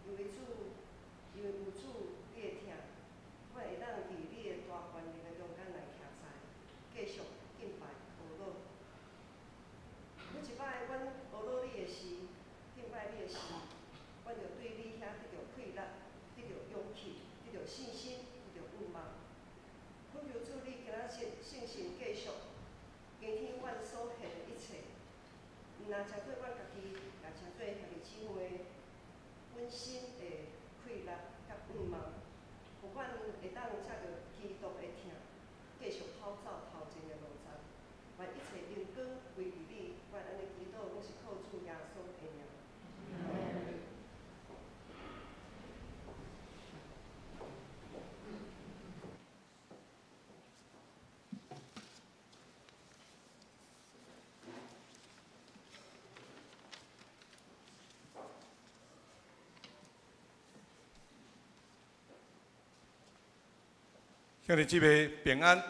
因為主，因為有主你的疼，阮會當佇你的大權能的中間來徛在，繼續敬拜阿樂。每一擺阮阿樂你的時，敬拜你的時，阮就對你遐得著氣力，得著勇氣，得著信心，得著盼望。懇求主你今仔日聖神繼續傾聽阮所獻的一切，毋但成做阮家己，也成做兄弟姊妹阮心的氣力佮盼望，予阮會當藉著基督的疼，繼續跑走頭前的路程。願一切榮光歸予你，阮按呢祈禱，攏是靠主耶穌的名。兄弟姊妹平安。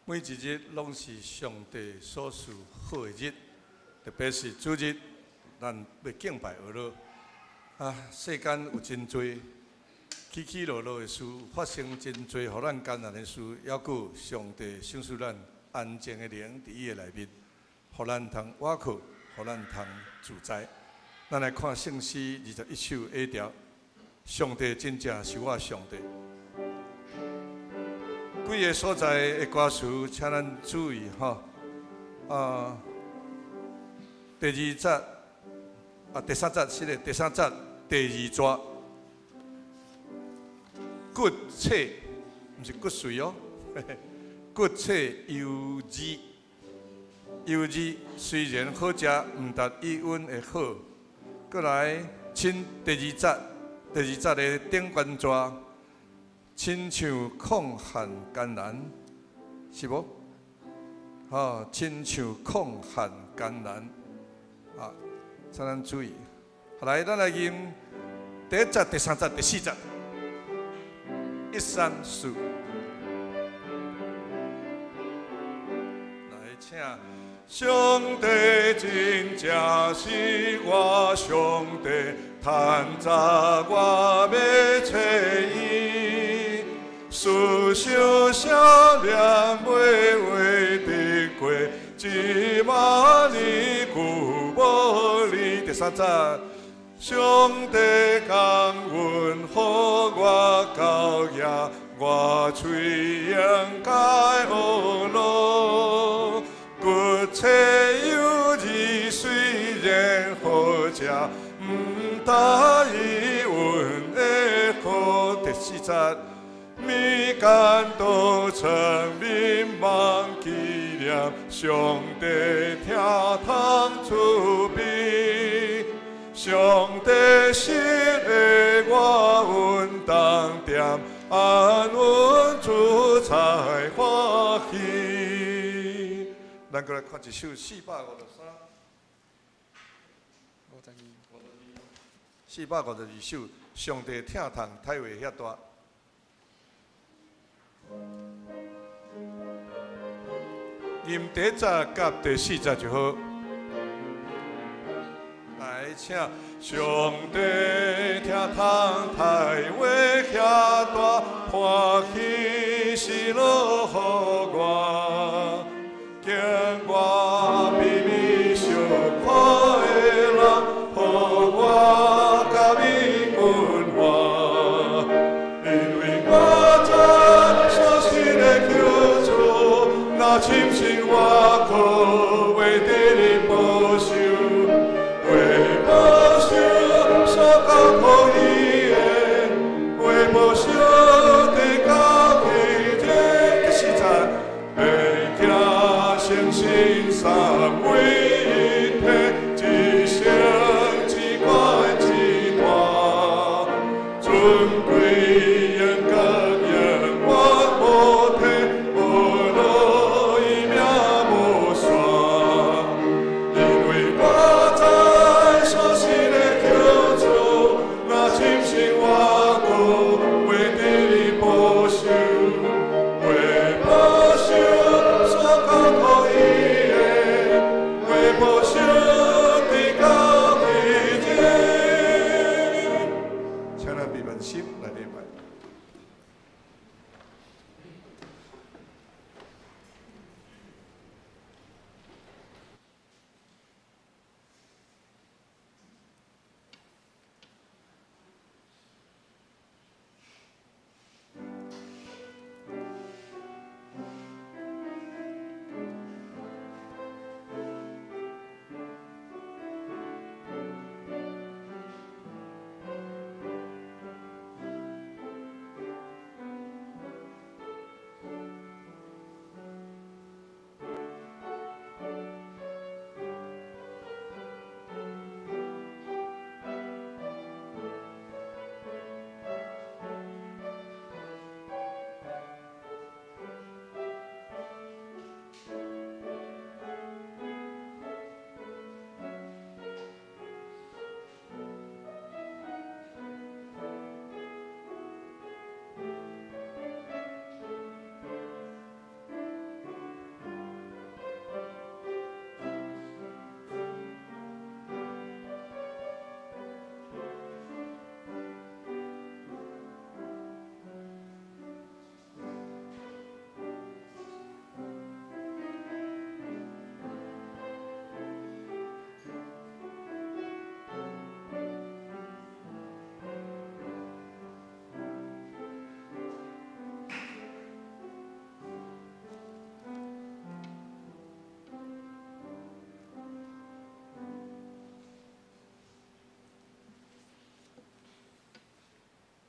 每一日攏是上帝所賜好的日，特別是主日，咱欲敬拜阿樂。啊，世間有真濟起起落落的事，發生真濟予咱艱難的事，猶閣上帝賞賜咱安靜的靈佇伊的內面，予咱通倚靠，予咱通自在。咱來看聖詩21首下條，上帝真正是我上帝。幾个所在的歌詞，請咱注意吼。啊，第二節啊，第三節，是咧，第三節第二段，骨髓，毋是骨髓哦，骨髓油脂，油脂雖然好食，毋達伊阮的好。閣來，親第二節，第二節的頂懸逝。親像曠旱艱難，是無？吼，親像曠旱艱難，啊，請咱注意。來，咱來吟第一節、第三節、第四節，一、三、四。來，請。上帝真正是我上帝，趁早我欲揣伊，思想少年袂话得過，這馬年久無你。第三節，上帝降恩予我到遐，我喙應該呵咾。骨髓有字雖然好食，毋答伊阮的好。第四節，物間都曾眠梦紀念，上帝疼痛慈悲，上帝實的我穩當踮，安穩主才歡喜。咱閣來看一首453，52，452首，上帝疼痛體會遐大。吟第一節佮第四節就好。來，請上帝疼痛體會遐大，歡喜是落予我。見我比你相看的人，予我佮你阮活，因為我知所信的救主，若深信我可袂得你保守，為保守所交託伊的，為保守得到彼個時陣。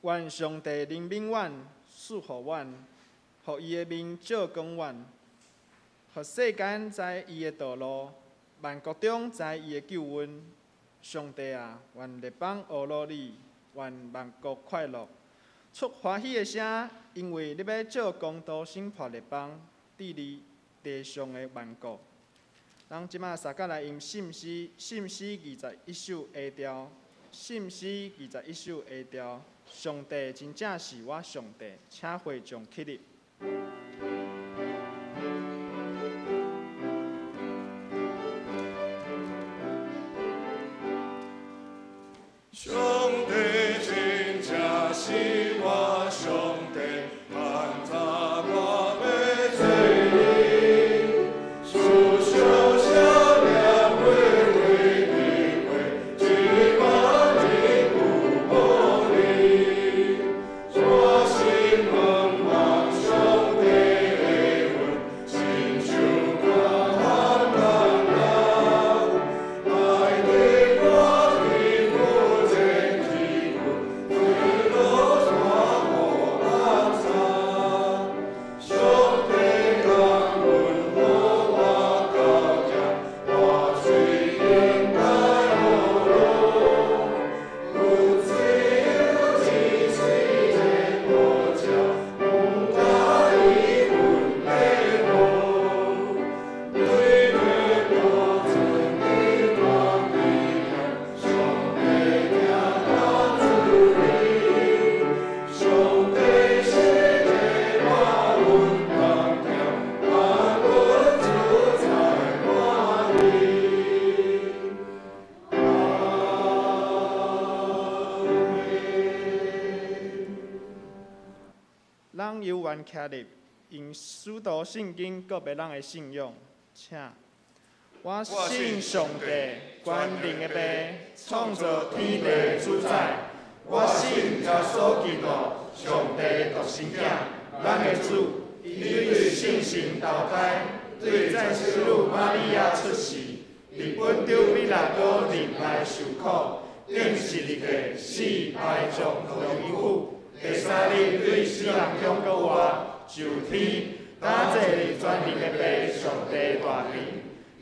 願上帝憐憫阮，賜予阮，予伊的面照光阮，予世間知伊的道路，萬國中知伊的救恩。上帝啊，願列邦呵咾你，願萬國快樂，出歡喜的聲，因為你欲照公道審判列邦，治理地上的萬國。咱這馬三甲來用信詩，信詩21首 A 調，信詩21首 A 調。上帝真正是我上帝，請會眾起立。上帝真正是我上帝，盼早我欲揣伊，思想啥念话为伫过，一万年久无离。我心向望上帝的恩，亲像乾旱干干，爱的我伫苦难起伏，坠落山谷暗藏。上帝感恩予我到这，我喙应该呵咾。有水有一喙的呼叫，毋敢伊阮的好。对的多存伫大地上，上帝听我主意，上帝是个我阮同行，万阮主在欢喜。阿门。咱有緣徛立，用使徒信經告白咱的信仰，請。我信上帝，全能的父，創造天地主宰。我信耶穌基督，上帝獨生囝，咱的主，伊對聖神投胎，對祭司女瑪利亞出世，佇本丟彼拉多忍耐受苦，釘十字架死埋葬落陰府，第三日對死人中閣活，上天，打坐佇全能的父上帝大邊，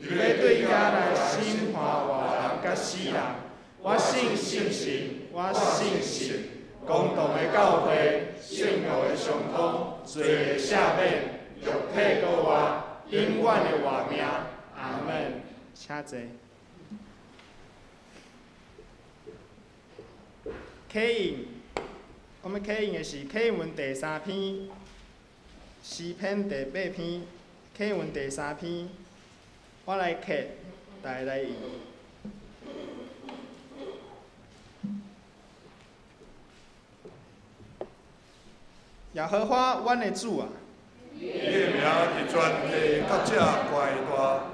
伊欲對遐來審判活人佮死人。我信聖神，我信聖公同的教會，聖徒的相通，罪的赦免，肉體閣活，永遠的活命。阿門。請坐。啟應，我們啟應的是啟應文第三篇，詩篇第八篇，啟應文第三篇，我來刻，大家來應。耶和華，阮的主啊！你的名佇全地較這懸大。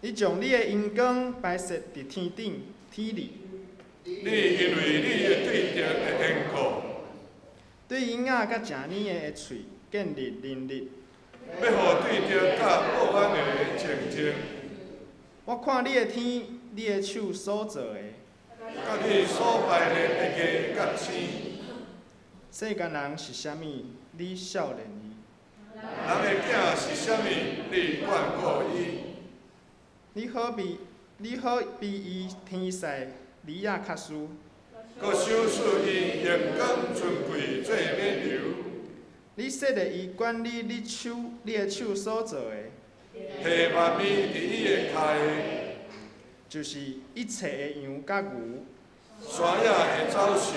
你將你的榮光擺設佇天頂天裡。你因為你的對著的緣故，對嬰仔佮食奶的喙建立能力。欲予對著佮報恩的靜靜。我看你的天，你的手所造的，佮你所排列的月佮星。世間人是啥物？你少年伊？人的囝是啥物？你眷顧伊？你好比伊天使利亞較輸，閣賞賜伊榮光尊貴做冕旒。你設立伊管理你的手所造的，下萬物佇伊的跤下，就是一切的羊佮牛，山野的走獸，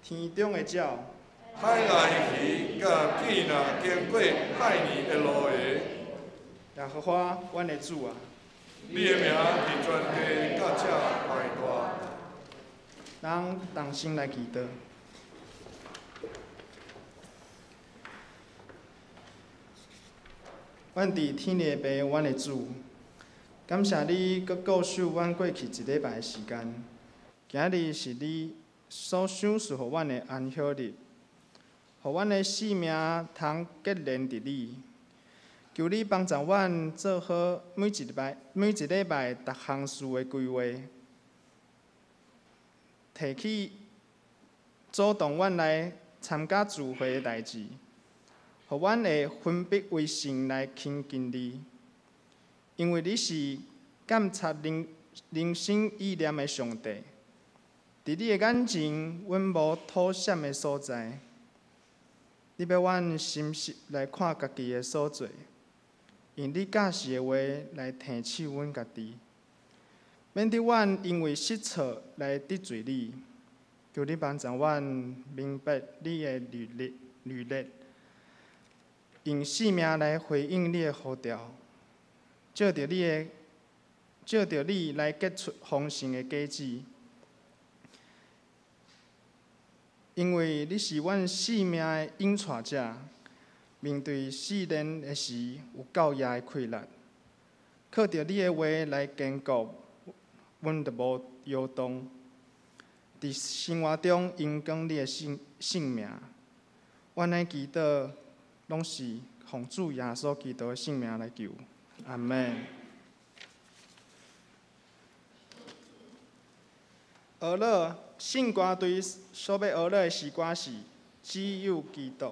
天中的鳥，海內魚，佮見若經過海面的路的。耶和華，阮的主啊！你的名佇全地較這懸大。咱同心來祈禱。阮佇天的父，阮的主，感謝你閣顧守阮過去一禮拜的時間。今日是你所賞賜予阮的安息日，予阮的性命通結連佇你。求你幫助阮做好每一禮拜逐項事的規劃，提起阻擋阮來參加聚會的代誌，予阮會分別為聖來親近你，因為你是鑒察人人心意念的上帝。佇你的眼前，阮無躲閃的所在。你欲阮誠實來看家己的所做，用你教示的話來提醒阮家己，免得阮因為失錯來得罪你。求你幫助阮明白你的律例，律例，用性命來回應你的呼召，照著你來結出豐盛的果子。因為你是阮性命的引帶者，面對試煉的時有夠額的氣力，靠著你的話來堅固，阮就無搖動。佇生活中榮光你的聖聖名，阮的祈禱攏是奉主耶穌基督的聖名來求，阿們。學樂聖歌隊所欲學樂的詩歌是《只有基督》。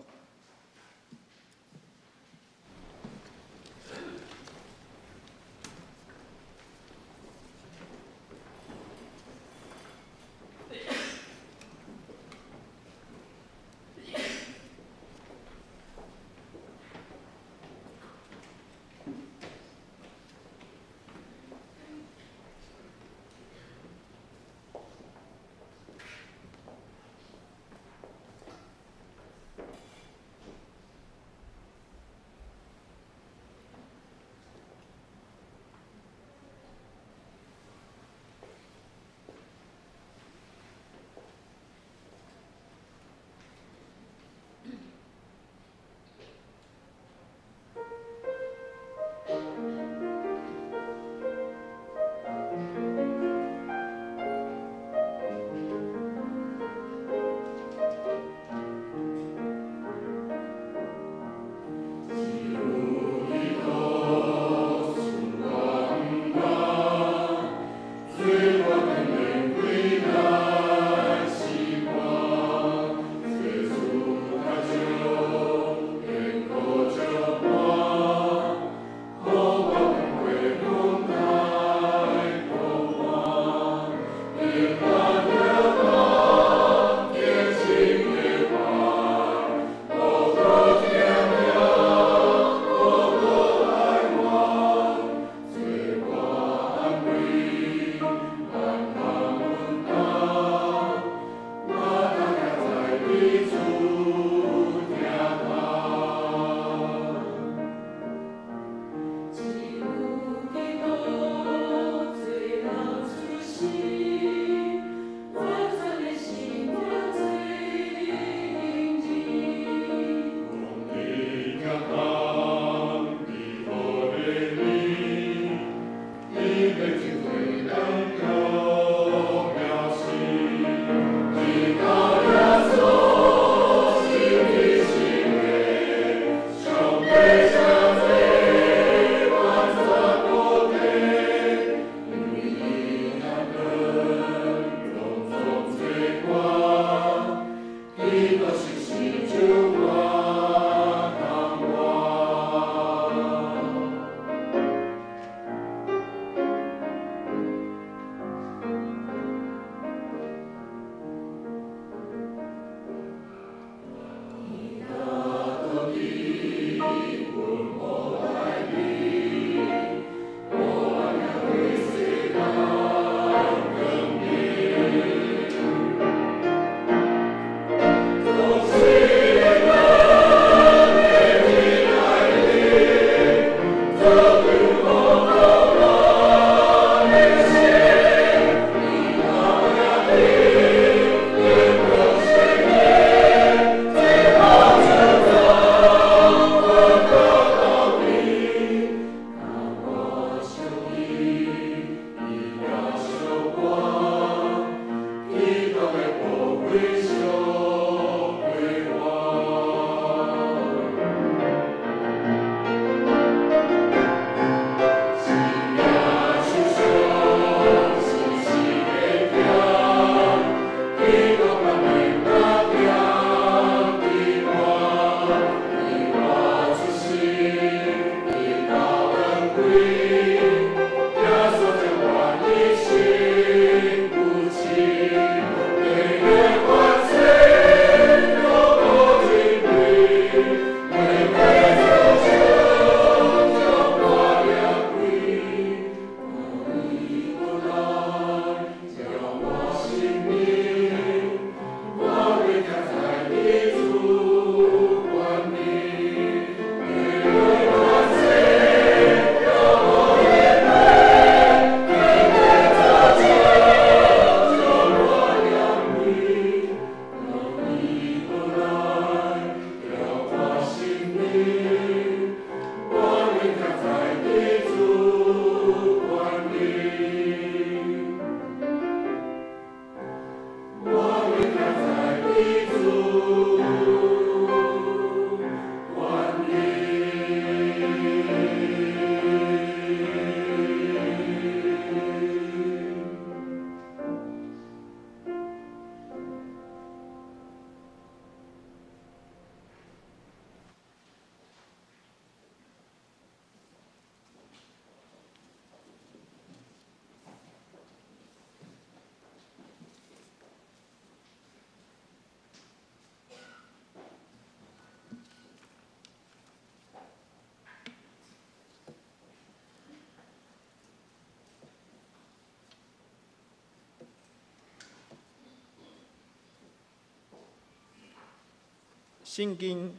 圣经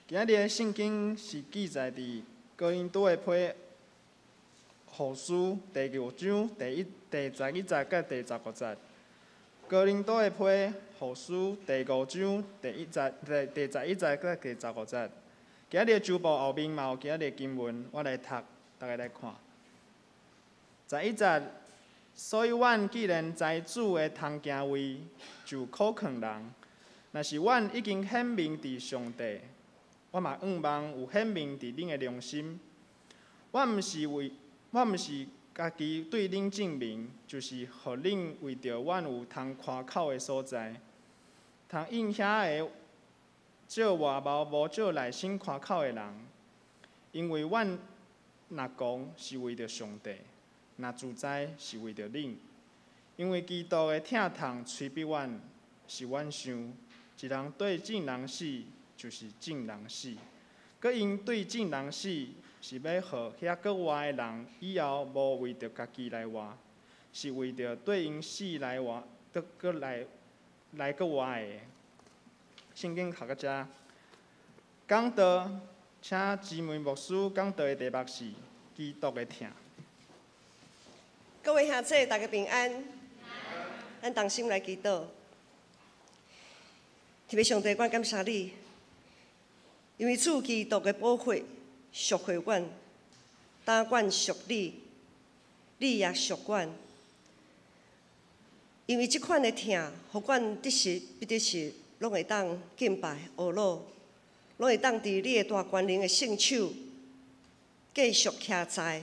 今仔日的圣经是记载伫哥林多的批后书第五章第11节佮第15节。哥林多的批后书第五章第一节、第11节佮第15节。今仔日周报后面嘛有今仔日经文，我来读，逐家来看。十一节，所以阮既然知主会通行位，就苦劝人。若是阮已经显明伫上帝，我嘛向望有显明伫恁的良心。我毋是家己对恁证明，就是予恁为著阮有通夸口的所在，通应遐个借外貌无照内心夸口的人。因为阮若狂是为著上帝，若自在是为著恁。因为基督的疼痛催逼阮，使阮想，一人对众人死，就是众人死。阁因对众人死，是欲予遐阁活的人以后无为著家己来活，是为著对𪜶死来活，阁阁来来阁活的。圣经读到遮，讲道，请姊妹牧师讲道的题目是基督的疼。各位兄弟，大家平安。咱同心来祈祷。天父上帝，阮感谢你，因为主基督的宝血赎回阮，当阮属你，你也属阮。因为这款的疼，予阮得时不得时，拢会当敬拜阿鲁，拢会当伫你的大权能的圣手继续徛在。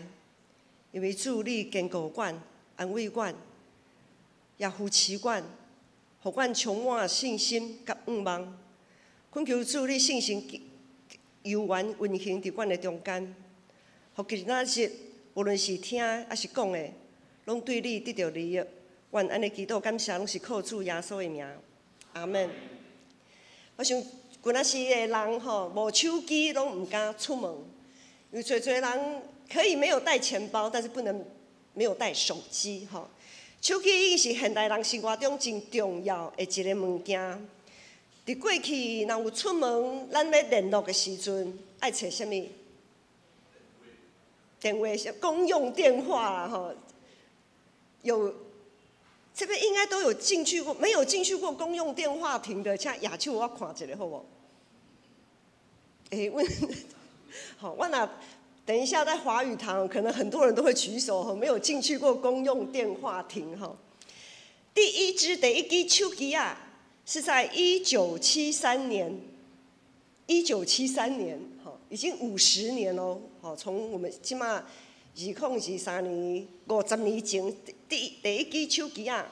因为主你坚固阮，安慰阮，也扶持阮，予阮充满信心佮向望。恳求主你圣神犹原运行伫阮的中间，予今仔日无论是听抑是讲的，拢对你得著利益。阮按呢祈祷感谢，拢是靠主耶稣的名，阿门。我想旧仔时的人吼，无手机拢毋敢出门，因为濟濟人可以沒有帶錢包，但是不能沒有帶手機吼。手機已經是現代人生活中真重要的一个物件。佇過去，若有出門，咱欲聯絡的時陣，愛揣啥物？電話，公用電話啦吼。有這邊應該都有進去過，沒有進去過公用電話亭的，請舉手我看一下好無？欸，問，好，我若等一下在華語堂，可能很多人都會舉手，沒有進去過公用電話亭哈。第一支手機啊，是在一九七三年，一九七三年，哈，已經50年咯，好，從我們這馬2023年50年前，第一支手機啊，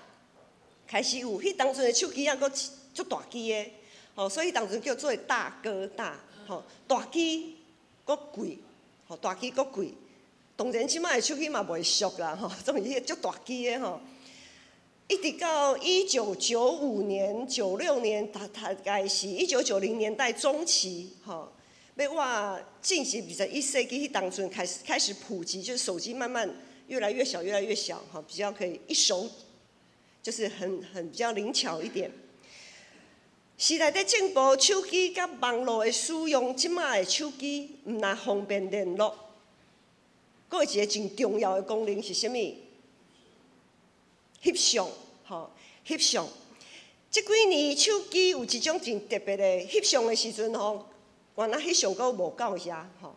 開始有，彼當陣的手機啊，閣足大支的，吼，所以當陣叫做大哥大，吼，大支閣貴，吼，大支閣貴。當然，這馬的手機嘛袂俗啦，吼，總是足大支的吼。一直到1995年、96年，大概是1990年代中期，吼，欲倚進入21世紀，彼當陣開始普及，就是手機慢慢越來越小，越來越小，哈，比較可以一手，就是很比較靈巧一點。時代在進步，手機佮網路的使用，這馬的手機毋但方便聯絡，閣有一个真重要的功能是啥物？翕相，吼，翕相。這幾年手機有一種真特別的翕相的時陣吼，原來翕相閣無夠遐吼。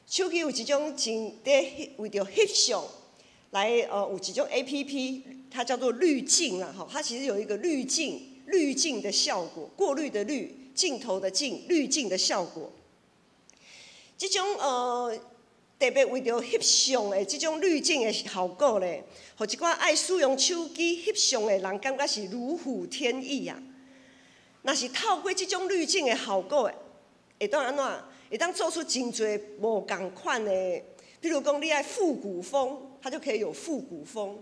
手機有一種真佇為著翕相來，有一種 APP，它叫做濾鏡啦，吼，它其實有一個濾鏡，濾鏡的效果，過濾的濾，鏡頭的鏡，濾鏡的效果。這種特別為著翕相的這種濾鏡的效果咧，予一寡愛使用手機翕相的人感覺是如虎添翼啊。若是透過這種濾鏡的效果，會當按怎？會當做出真濟無仝款的，比如講你愛復古風，它就可以有復古風；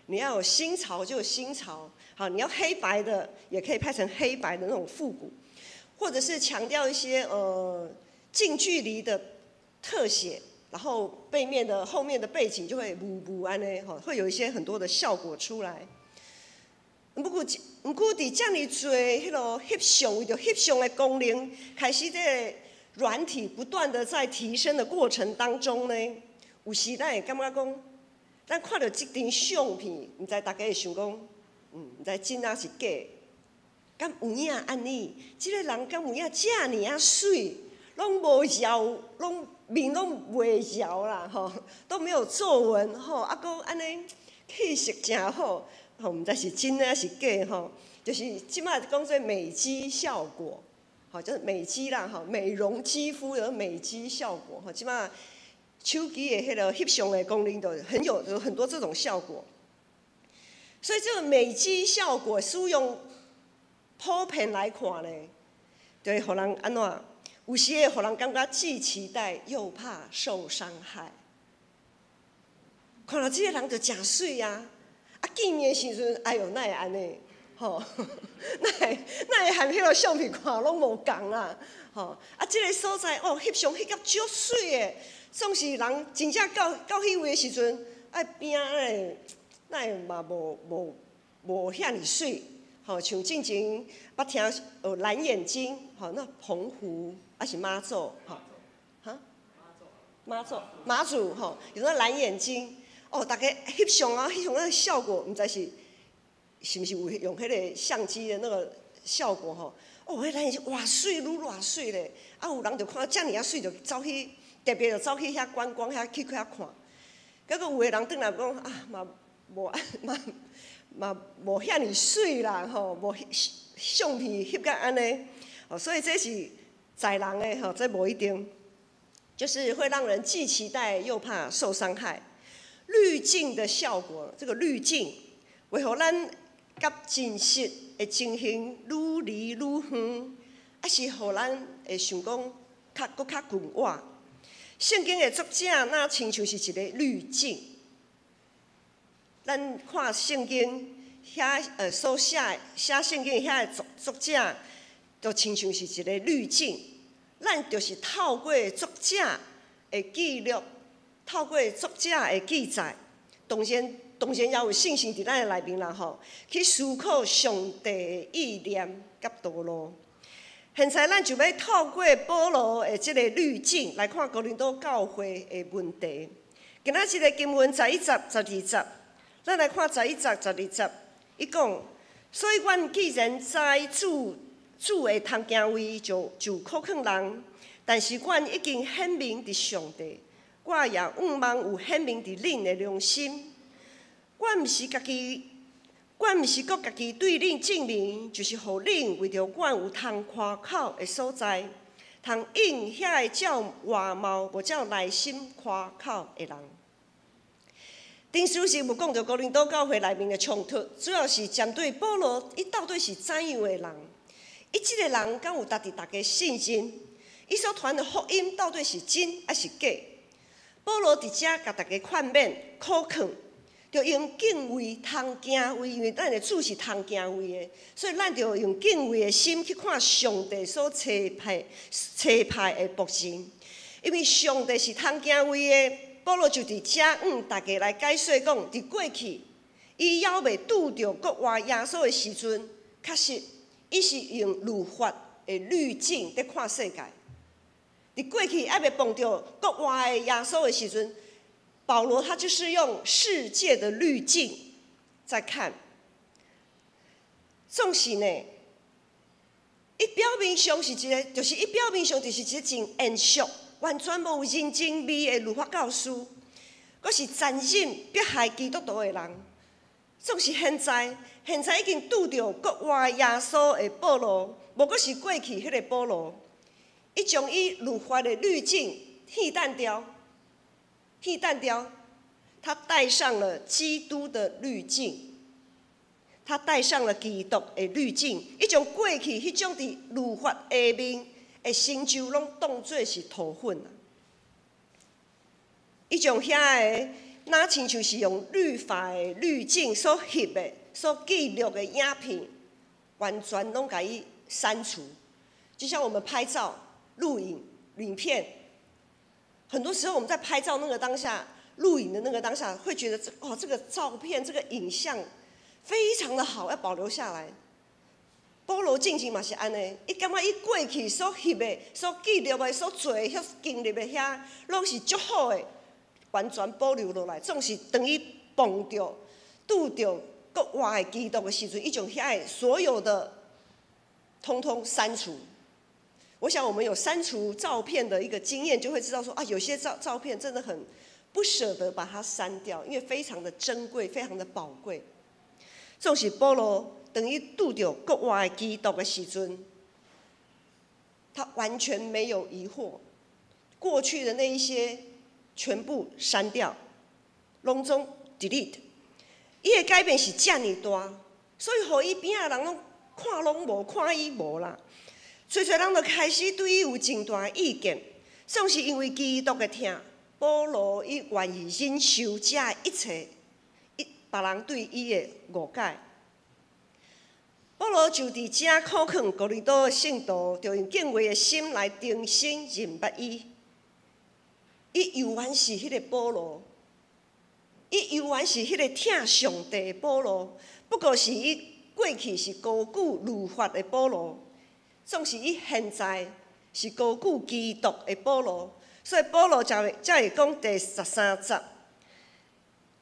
你要有新潮就有新潮，好，你要黑白的也可以拍成黑白的那種復古，或者是強調一些近距離的特寫。然後背面的後面的背景就會霧霧按呢，吼，會有一些很多的效果出來。毋過佇遮爾濟彼囉翕相，為著翕相的功能，開始這個軟體不斷的在提升的過程當中呢，有時咱會感覺講，咱看著這張相片，毋知大家會想講，毋知真抑是假？敢有影按呢？這個人敢有影遮爾仔媠，攏無嬈，攏面攏袂嬈啦，吼，都沒有皺紋，吼，啊，閣按呢氣色誠好，吼，毋知是真抑是假，吼，就是這擺講做美肌效果，吼，就是美肌啦，吼，美容肌膚的美肌效果，吼，這擺手機的彼個翕相的功能都很有有很多這種效果，所以這個美肌效果使用普遍來看呢，就會予人按怎？有時會予人感覺既期待又怕受傷害。看著這個人就誠媠啊！啊，見面的時陣，哎喲，哪會按呢？吼，哪會和彼個相片看攏無仝啊？吼，啊，這個所在哦，翕相翕甲足媠的，總是人真正到彼位的時陣，啊邊仔哪會嘛無遐爾媠。吼，像進前捌聽藍眼睛，吼，那澎湖抑是媽祖，吼，哈？媽祖吼，有那藍眼睛，哦，大家翕相啊，翕相那個效果，毋知是毋是有用彼個相機的那個效果吼？哦，彼藍眼睛哇媠，愈偌媠咧，啊，有人就看遮爾仔媠，就走去特別就走去遐觀光遐去遐看，結果有的人轉來講啊，嘛無嘛。嘛無遐爾媠啦，吼，無相片翕甲按呢，哦，所以這是在人的吼，這無一定，就是會讓人既期待又怕受傷害。濾鏡的效果，這個濾鏡會予咱佮真實的情形愈離愈遠，抑是予咱會想講較閣較近我。聖經的作者若親像是一個濾鏡。咱看聖經遐所寫聖經遐个作者，就親像是一個濾鏡。咱就是透過作者的記錄，透過作者的記載，當然也有信心佇咱的內面啦吼，去思考上帝的意念佮道路。現在咱就欲透過保羅的這個濾鏡來看哥林多教會的問題。今仔這個經文11節、12節。咱來看11節、12節，伊講，所以阮既然知主會通敬畏，就苦勸人，但是阮已經顯明佇上帝，我也向望有顯明佇恁的良心。阮毋是閣家己對恁證明，就是予恁為著阮有通誇口的所在，通應遐个照外貌無照內心誇口的人。頂書是有講著哥林多教會內面的衝突，主要是針對保羅，伊到底是怎樣的人？伊這個人敢有值得大家信任？伊所傳的福音到底是真抑是假？保羅佇遮共大家勸勉、苦勸，著用敬畏、通敬畏，因為咱的主是通敬畏的，所以咱著用敬畏的心去看上帝所差派的僕人，因為上帝是通敬畏的。保羅就佇遮向大家來解說講，佇過去，伊猶未拄著復活耶穌的時陣，確實，伊是用律法的濾鏡佇看世界。佇過去猶未碰著復活的耶穌的時陣，保羅他就是用世界的濾鏡在看。總是呢，伊表面上是一個，就是伊表面上就是一個真嚴肅，完全無人情味的律法教師，閣是殘忍迫害基督徒的人。總是現在，現在已經拄著復活耶穌的保羅，無閣是過去彼個保羅。伊將伊律法的濾鏡替換掉，替換掉，他戴上了基督的濾鏡，他戴上了基督的濾鏡，伊將過去彼種佇律法下面的成就，攏當做是塗粉啊！伊將遐个若親像是用律法的濾鏡所翕的、所記錄的影片，完全攏共伊刪除。就像我們拍照、錄影、影片，很多時候我們在拍照那個當下、錄影的那個當下，會覺得這哦，這個照片、這個影像非常的好，要保留下來。保羅進前嘛是按呢，伊感覺伊過去所翕的、所記錄的、所做的、所經歷的遐，攏是足好的，完全保留落來。總是當伊碰著、拄著閣活的基督的時陣，伊將遐的所有的通通刪除。我想我們有刪除照片的一個經驗，就會知道說啊，有些照片真的很不捨得把它刪掉，因為非常的珍貴，非常的寶貴。總是保羅當伊拄著閣活的基督的時陣，他完全沒有疑惑，過去的那一些全部刪掉，攏總 delete。伊的改變是遮爾大，所以予伊邊仔的人攏看攏無，看伊無啦。濟濟人就開始對伊有真大的意見，總是因為基督的疼，保羅伊願意忍受這一切，別人對伊的誤解。保羅就佇遮苦勸哥林多的聖徒，著用敬畏的心來重新認捌伊。伊猶原是彼個保羅，伊猶原是彼個疼上帝的保羅，不過是伊過去是高舉律法的保羅，總是伊現在是高舉基督的保羅。所以保羅才會講第十三節。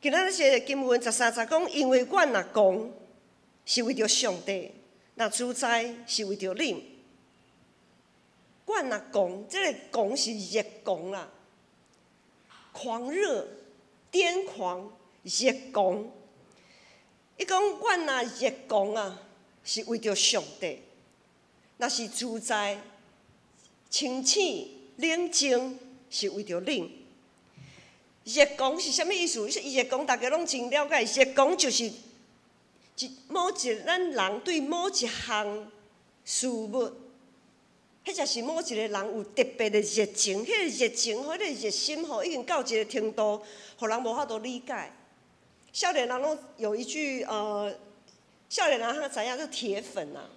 今仔日這個經文十三節講，因為阮若狂，是為著上帝；若自在，是為著恁。阮若狂，這個狂是熱狂啦，狂熱、癲狂、熱狂。伊講阮若熱狂啊，是為著上帝；若是自在、清醒、冷靜，是為著恁。熱狂是啥物意思？熱狂大家攏真了解，熱狂就是咱人對某一項事物，或者是某一個人有特別的熱情，彼個熱情或彼個熱心吼，已經到一個程度，予人無法度理解。少年人攏有一句少年人較知影叫鐵粉啊，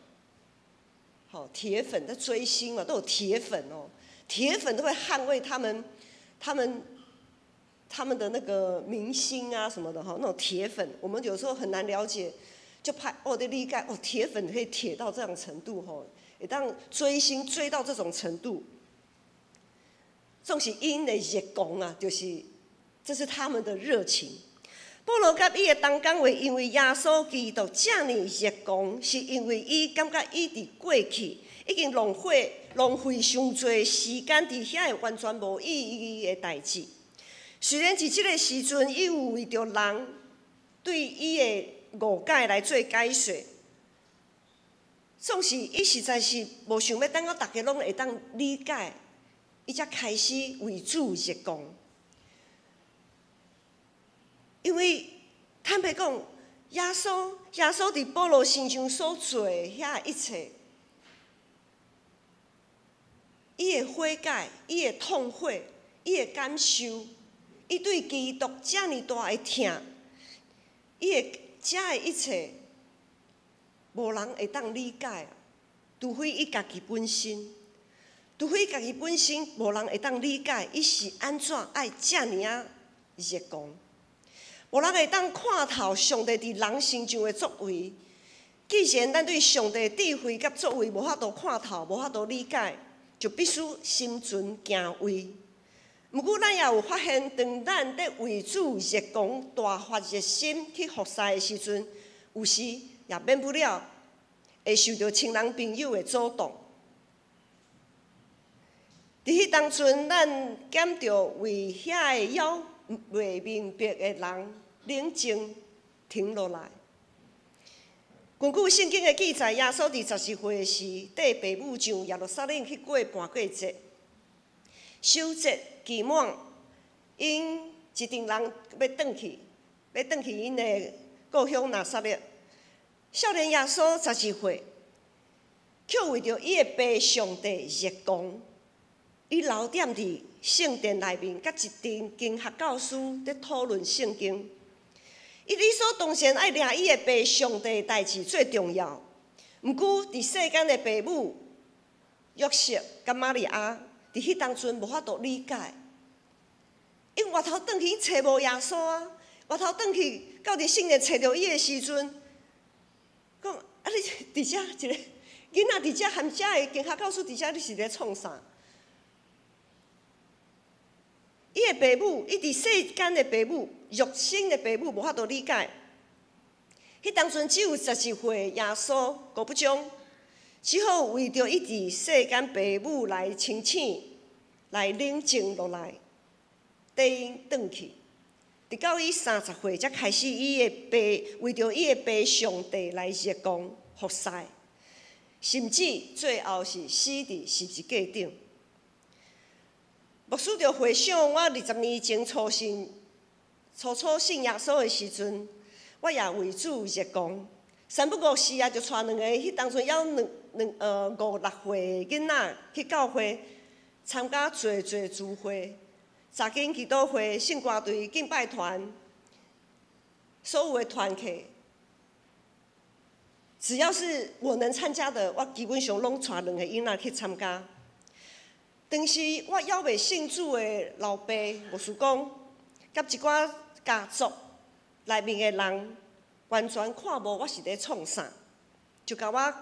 好，鐵粉在追星嘛，都有鐵粉哦，鐵粉都會捍衛他們的那個明星啊什麼的哈，那種鐵粉，我們有時候很難了解，就拍我的理解哦，鐵粉可以鐵到這種程度吼，會當追星追到這種程度，總是𪜶的熱狂啊，就是這是他們的熱情。保羅佮伊的同工會因為耶穌基督遮爾熱狂，是因為伊感覺伊佇過去已經浪費傷濟時間佇遐个完全無意義的代誌。雖然佇這個時陣，伊有為著人對伊的誤解來做解說，總是伊實在是無想欲等到逐家攏會當理解，伊才開始為主熱狂。因為坦白講，耶穌佇保羅身上所做的遐一切，伊的悔改，伊的痛悔，伊的感受，伊對基督遮爾大的疼，伊的遮的一切，無人會當理解，除非伊家己本身，除非家己本身，無人會當理解，伊是按怎愛遮爾仔熱狂。無人會當看透上帝佇人身上的作為。既然咱對上帝智慧佮作為無法度看透，無法度理解，就必須心存敬畏。毋過，咱也有發現，當咱佇為主熱狂、大發熱心去服侍的時陣，有時也免不了會受著親人朋友的阻擋。佇彼當陣，咱減著為遐个猶未明白的人冷靜停落來。根據聖經的記載，耶穌佇12歲時，綴爸母上耶路撒冷去過盤過節。守節期滿，𪜶一陣人欲轉去，欲轉去𪜶的故鄉拿撒勒。少年耶穌十二歲，卻為著伊的爸上帝熱狂，伊留踮佇聖殿內面，佮一陣經學教師佇討論聖經。伊理所當然愛掠伊的爸上帝的代誌最重要。毋過佇世間的爸母約瑟佮瑪利亞，佇彼當陣無法度理解。𪜶回頭轉去揣無耶穌啊！回頭轉去到佇聖殿揣著伊的時陣，你佇遮一个囡仔佇遮含遮的警察教師佇遮，你是咧創啥？伊的爸母，伊佇世間的爸母，肉身的爸母無法度理解。彼當陣只有11歲，耶穌閣不將，只好為著伊佇世間爸母來清醒，來冷靜落來，綴𪜶轉去。直到伊30歲，才開始伊的爸為著伊的爸上帝來熱工服侍，甚至最後是死佇十字架頂。牧師就回想我20年前初信、初初信耶穌的時陣，我也為主熱工，三不五時啊，就帶兩個彼當陣猶兩兩五六歲的囡仔去教會參加濟濟聚會。查經祈禱會、聖歌隊、敬拜團，所有的團契，只要是我能參加的，我基本上攏帶兩个囡仔去參加。當時我猶未信主的老爸牧師公，佮一寡家族內面的人，完全看無我是咧創啥，就共我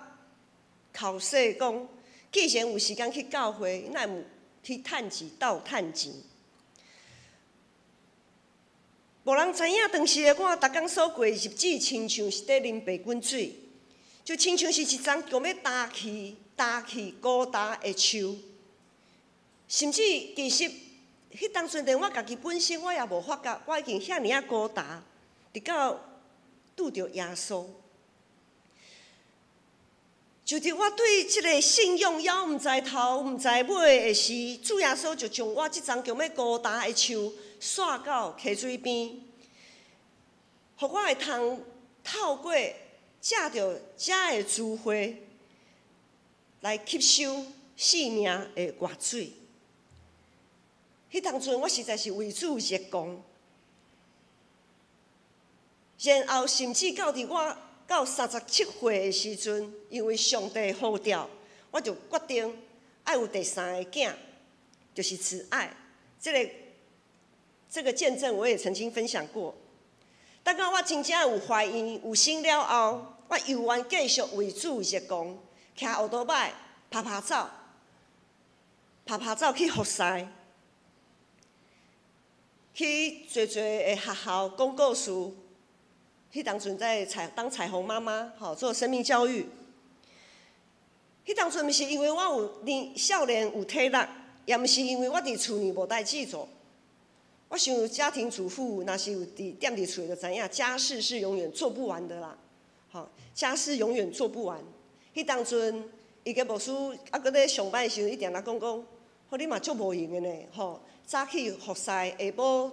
剾洗講，既然有時間去教會，哪會毋去趁錢鬥趁錢？無人知影，當時的我，逐工所過的日子，親像是佇啉白滾水，就親像是一叢強欲焦去、焦去孤焦的樹。甚至其實，彼當陣連我家己本身，我也無發覺，我已經遐爾仔孤焦，直到拄著耶穌。就佇我對這个信仰猶毋知頭毋知尾的時，主耶穌就將我這叢強欲孤焦的樹徙到溪水邊，予我會通透過藉著遮的聚會來吸收生命的活水。彼當陣我實在是為主熱狂，然後甚至到佇我到37歲的時陣，因為上帝呼召，我就決定愛有第三个囝，就是慈愛。這個見證我也曾經分享過。等到我真正有懷孕、有生了後，我猶原繼續為主熱狂，騎歐多擺，拍拍走，拍拍走去服侍，去濟濟的學校講故事。彼當陣在彩當彩虹媽媽，吼做生命教育。彼當陣毋是因為我有年少年有體力，也毋是因為我佇厝裡無代誌做。我想家庭主婦若是有佇踮佇厝就知影，家事是永遠做不完的啦。吼，家事永遠做不完。彼當陣，伊个牧師猶閣咧上班的時陣，伊定定講講，吼你嘛足無閒的呢，吼早起服侍，下晡。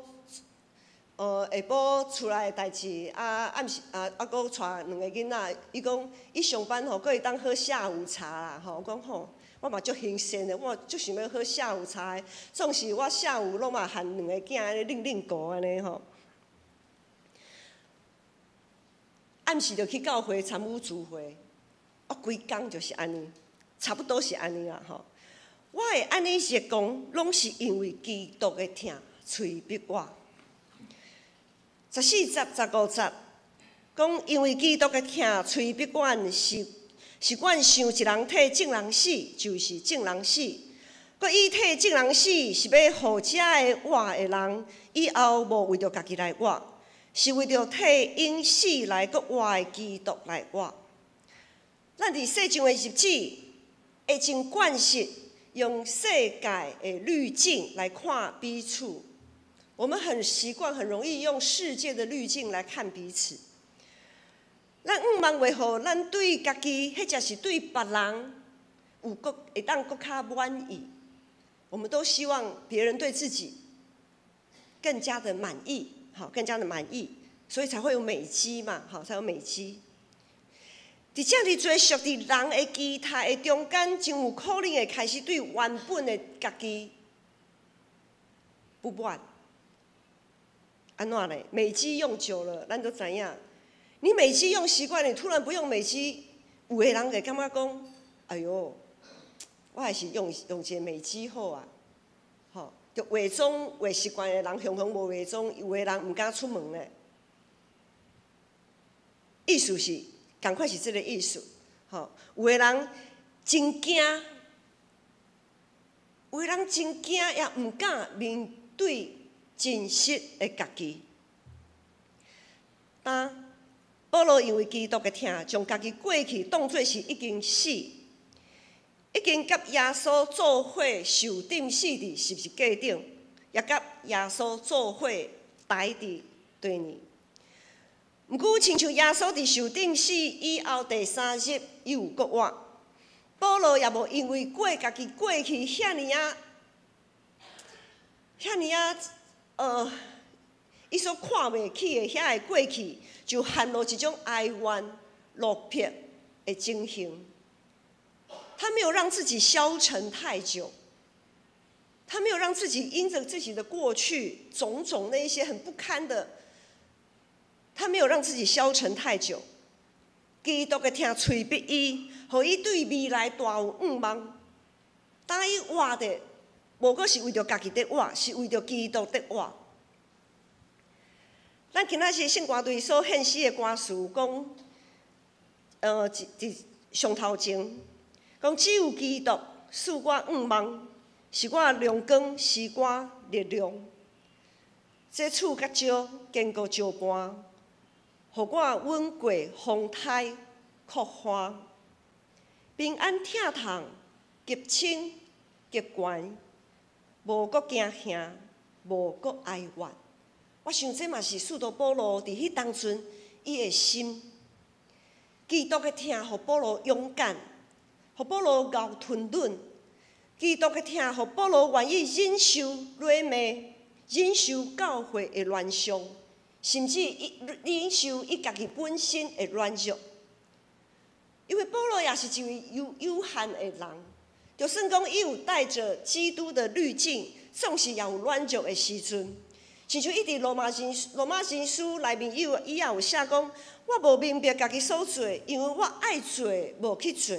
下晡厝內的代誌，啊暗時啊啊，閣帶兩个囡仔。伊講伊上班吼，閣會當喝下午茶啦，吼。我講吼，我嘛足興鮮的，我足想欲喝下午茶的。總是我下午攏嘛和兩个囝按呢擰擰糊按呢吼。暗時就去教會參與聚會，我規工就是按呢，差不多是按呢啦吼。我會按呢熱狂，攏是因為基督的疼催逼我。14節、15節，講因為基督的疼催逼阮，是是阮想一人替眾人死，就是眾人死。閣伊替眾人死，是欲予遮个活的人，以後無為著家己來活，是為著替𪜶死來閣活的基督來活。咱佇世上的日子，會真慣勢用世界的濾鏡來看彼此。我們很習慣，很容易用世界的濾鏡來看彼此。咱向望袂予咱對家己，或者是對別人，有閣會當閣較滿意。我們都希望別人對自己更加的滿意，好，更加的滿意，所以才會有美肌嘛，好，才有美肌。佇遮爾濟屬佇人的期待的中間，真有可能會開始對原本的家己不滿。按怎咧？美肌用久了，咱都知影。你美肌用習慣，你突然不用美肌，有的人會感覺講：哎喲，我還是用用一個美肌好啊。吼，就化妝化習慣的人，雄雄無化妝，有的人毋敢出門咧。意思是，仝款是這个意思。吼，有的人真驚，有的人真驚，也毋敢面對真實的家己。當保羅因為基督的疼，將家己過去當做是已經死，已經佮耶穌做伙受釘死佇十字架頂，也佮耶穌做伙刣佇對面。毋過，親像耶穌佇受釘死以後第三日，伊有復活。保羅也無因為過家己過去遐爾仔、遐爾仔，伊所看袂起的遐个過去，就陷入一種哀怨、落魄的情形。他沒有讓自己消沉太久，他沒有讓自己因著自己的過去種種那一些很不堪的。他沒有讓自己消沉太久，基督的疼催逼伊，予伊對未來大有向望。當伊活著，無閣是為著家己佇活，是為著基督佇活。咱今仔日聖歌隊所獻詩的歌詞講，佇上頭前講，只有基督賜我向望，是我亮光，是我力量。這刺佮石堅固石伴。予我穩過風颱哭旱，平安疼痛，極清極懸，無閣驚嚇，無閣哀怨。我想這嘛是使徒保羅佇彼當陣伊的心，基督的疼，予保羅勇敢，予保羅𠢕吞忍。基督的疼，予保羅願意忍受辱罵，忍受教會的亂象。甚至伊忍受伊家己本身的軟弱，因為保羅也是一位有限的人，就算講伊有帶著基督的濾鏡，總是也有軟弱的時陣。親像伊佇羅馬人書內面，伊也有寫講：我無明白家己所做，因為我愛做無去做，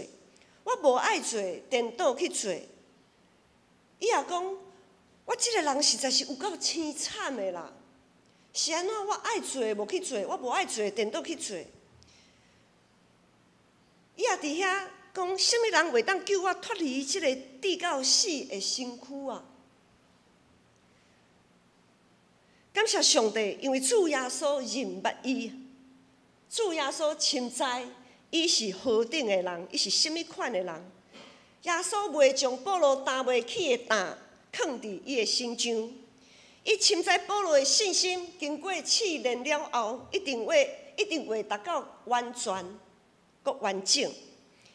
我無愛做顛倒去做。伊也講：我這个人實在是有夠凄慘的啦！是按怎？我愛做無去做，我無愛做顛倒去做。伊也佇遐講，啥物人會當救我脫離這个至到死的身軀啊？感謝上帝，因為主耶穌認捌伊，主耶穌深知伊是何等的人，伊是啥物款的人。耶穌袂將保羅擔袂起的擔囥佇伊的身上。伊深知保羅的信心經過試煉了後，一定會達到完全、閣完整，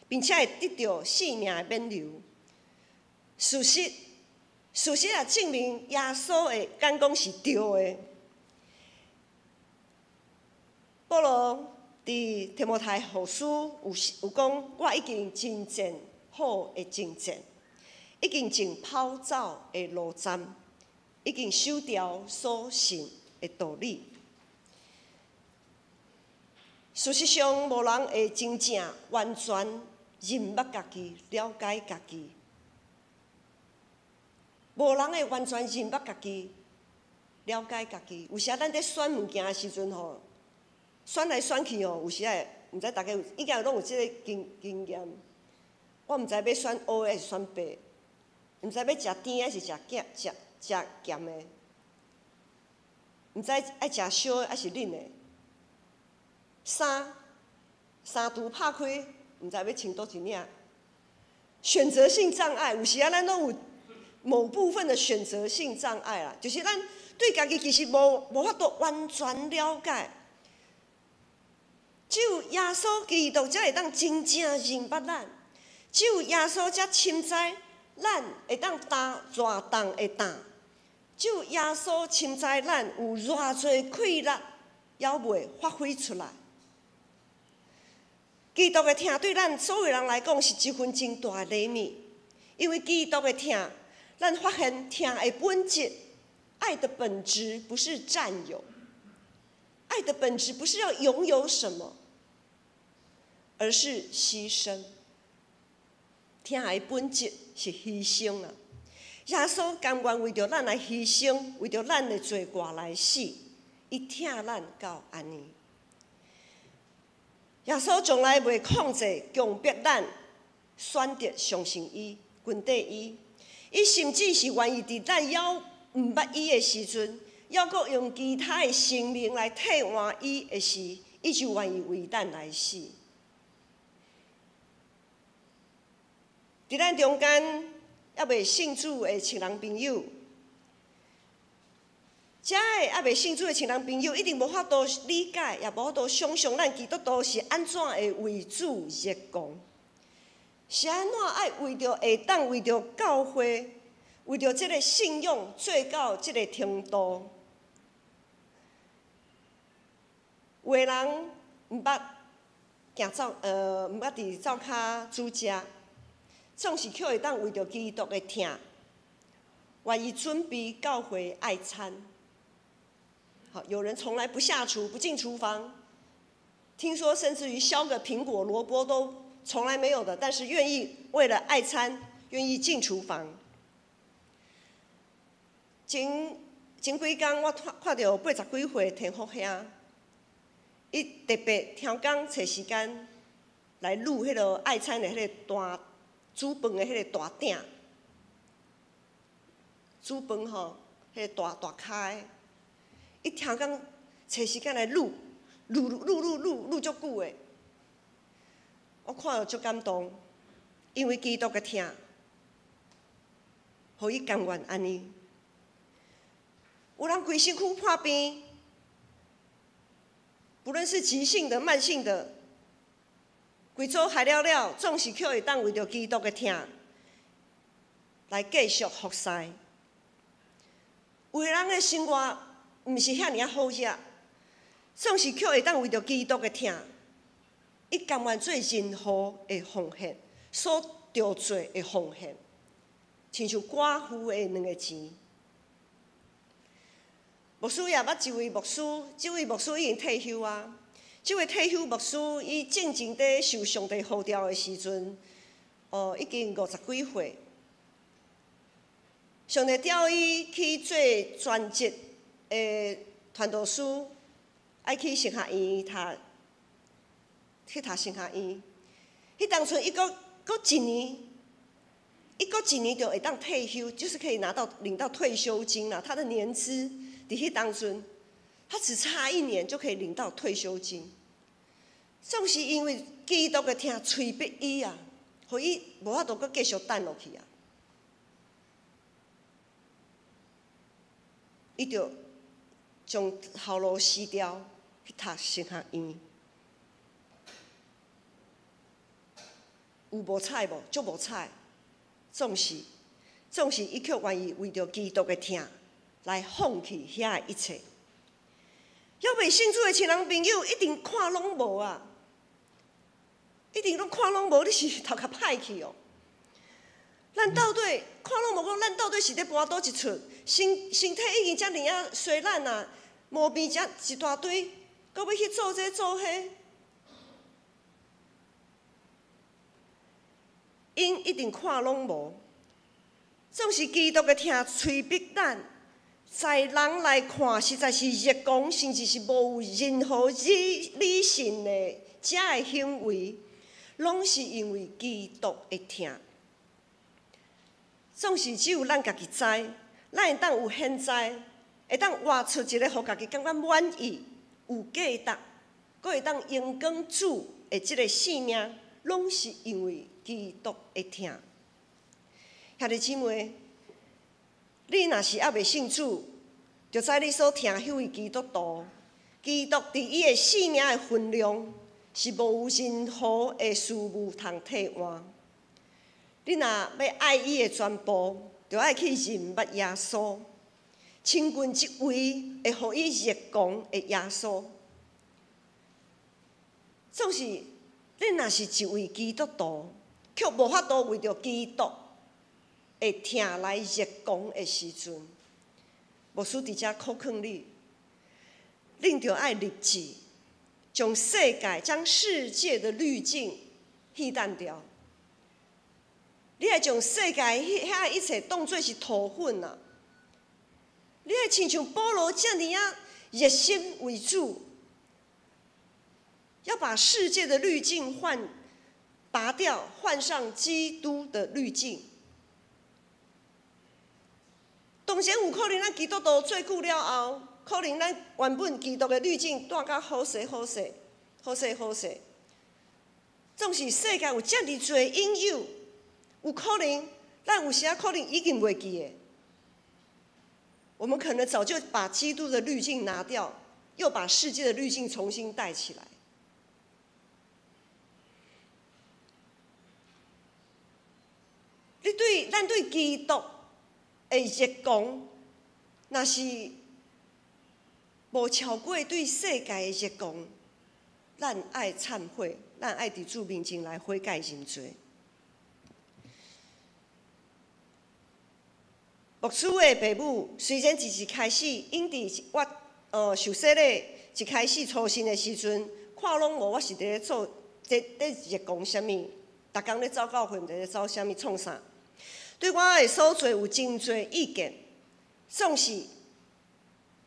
並且會得著性命的挽留。事實也證明耶穌的講講是對的。保羅佇提摩太後書有講，我已經征戰好的征戰，已經盡跑走的路站。已經守牢所信的道理。事實上，無人會真正完全認捌家己、了解家己。無人會完全認捌家己、了解家己。有時咱佇選物件的時陣吼，選來選去吼，有時會毋知大家有應該攏有這个經驗。我毋知欲選烏的還是選白，毋知欲食甜還是食鹹食。食鹹的，毋知愛食燒的還是冷的。衫櫥拍開，毋知欲穿佗一領。選擇性障礙，有時啊，咱攏有某部分的選擇性障礙啦，就是咱對家己其實無法度完全了解。只有耶穌基督才會當真正認捌咱，只有耶穌才深知咱會當擔偌重的擔。只有耶穌深知咱有偌濟氣力，猶未發揮出來。基督的疼對咱所有人來講是一份真大的禮物，因為基督的疼，咱發現疼的本質，愛的本質不是佔有，愛的本質不是要擁有什麼，而是犧牲。疼的本質是犧牲啊！耶穌甘願為著咱來犧牲，為著咱的罪過來死，伊疼咱到按呢。耶穌從來袂控制、強迫咱選擇相信伊、跟綴伊。伊甚至是願意佇咱猶毋捌伊的時陣，猶閣用其他的生命來替換伊的時，伊就願意為咱來死。佇咱中間猶未信主的親人朋友，遮的猶未信主的親人朋友一定無法度理解，也無法度想像咱基督徒是按怎會為主熱狂，是按怎愛為著會當為著教會，為著這个信仰做到這个程度。有的人毋捌行灶，毋捌佇灶跤煮食，總是卻會當為著基督的疼，願意準備教會愛餐。好，有人從來不下廚，不進廚房，聽說甚至於削個蘋果、蘿蔔都從來沒有的，但是願意為了愛餐，願意進廚房。前前幾工我看看著八十幾歲天福兄，伊特別挑工揣時間來滷彼个愛餐的彼个大煮飯的彼个大鼎，煮飯吼，彼个大大跤的。伊挑工揣時間來滷，滷滷滷滷滷足久的，我看著足感動，因為基督的疼，予伊甘願按呢。有人規身軀破病，不論是急性的、慢性的，規組害了了，總是卻會當為著基督的疼來繼續服侍。有的人的生活毋是遐爾仔好額，總是卻會當為著基督的疼，伊甘願做任何的奉獻，所著做的奉獻，親像寡婦的兩个錢。牧師也捌一位牧師，這位牧師已經退休啊。這位退休牧師，伊進前佇受上帝呼召的時陣，哦，已經五十幾歲。上帝調伊去做全職的傳道師，愛去神學院讀，去讀神學院。彼當陣伊閣閣一年，伊閣一年就會當退休，就是可以拿到領到退休金啦。他的年資佇彼當陣，他只差一年就可以領到退休金。總是因為基督的疼催逼伊啊，予伊無法度閣繼續等落去啊。伊就將頭路辭掉去讀神學院。有無彩無？足無彩。總是，總是伊卻願意為著基督的疼來放棄遐一切。猶未信主的親人朋友一定看攏無啊，一定攏看攏無，你是頭殼歹去哦。咱到底看攏無講，咱到底是咧跋佗一出？身身體已經遮爾仔衰爛啊，毛病遮一大堆，閣欲去做這做彼，𪜶一定看攏無。總是基督的疼催逼咱，在人來看，實在是熱狂，甚至是無任何理理性的遮的行為，攏是因為基督的疼。總是只有咱家己知，咱會當有現在，會當活出一個予家己感覺滿意、有價值，閣會當榮光主的這个生命，攏是因為基督的疼。兄弟姊妹，你若是猶未信主，就知你所疼彼位基督徒，基督佇伊的生命的分量是無任何的事物通替換。你若欲愛伊的全部，就愛去認捌耶穌，親近這位會予伊熱狂的耶穌。總是你若是一位基督徒，卻無法度為著基督的疼來熱狂的時陣，牧師佇遮苦勸你，恁著愛立志，將世界、將世界的濾鏡去淡掉。你愛將世界彼遐一切當做是塗粉啊！你愛親像保羅遮爾仔熱心為主，要把世界的滤镜换拔掉，換上基督的濾鏡。當然有可能咱基督徒做久了後，可能咱原本基督的濾鏡戴甲好勢好勢，好勢好勢。總是世界有遮爾濟引誘，有可能咱有時仔可能已經袂記得。我們可能早就把基督的濾鏡拿掉，又把世界的濾鏡重新戴起來。你對咱對基督的熱狂，若是無超過對世界的熱狂，咱愛懺悔，咱愛佇主面前來悔改認罪。牧師的爸母雖然自一開始，𪜶佇我受洗禮一開始初信的時陣，看攏無我是佇咧做，佇咧熱狂啥物，逐工咧走教會，毋知咧走啥物創啥。對我的所做有真濟意見，總是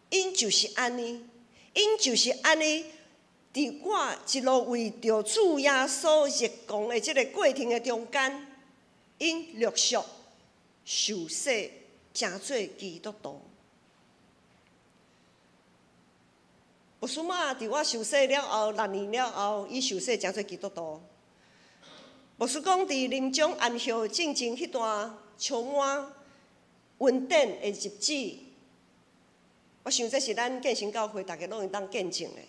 𪜶就是按呢，𪜶就是按呢。佇我一路為著主耶穌熱狂的這個過程的中間，𪜶陸續受洗成做基督徒。牧師媽佇我受洗了後，6年了後，伊受洗成做基督徒。牧師講，佇臨終安息進前彼段充滿恩典的日子，我想這是咱建成教會逐家攏會當見證的。